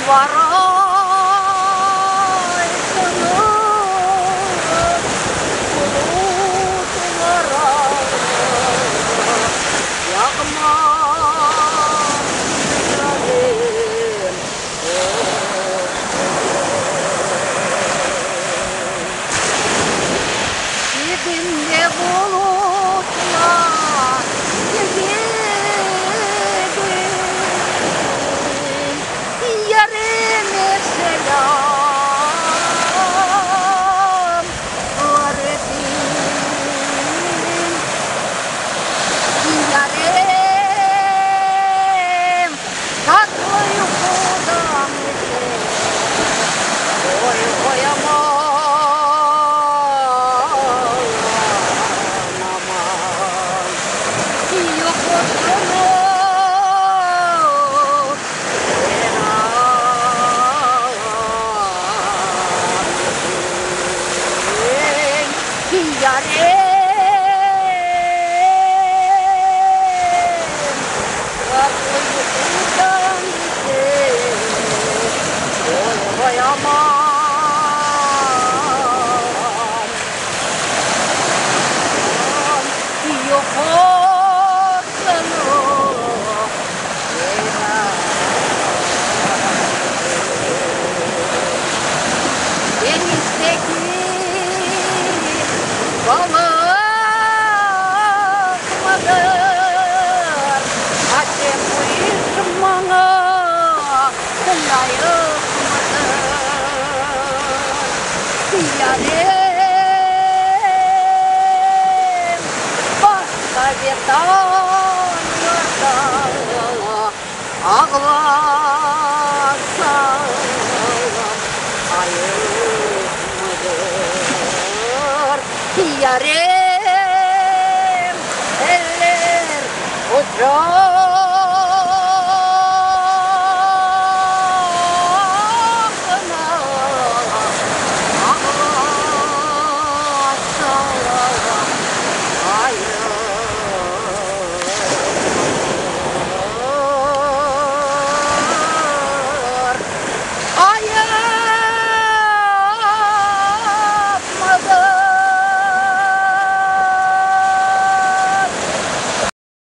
Varaysıñız bulutlara, Yağmaz yarem, hoş Dibinde bulutlar gezedir, Yareme selâmlar etiñ. Yarem tatlı yuqudan ise, Oy, oy, aman, aman, Yuqusını viran etiñ. Yarem tatlı yuqudan ise, Oy, oy, aman, Yuqusını viran etiñ. Deñizdeki balıq mıdır? Acep bu iş maña lâyıq mıdır? Yarem başqa vetanlarda ağlasam ayıp mıdır? Yarem, eller qucaq.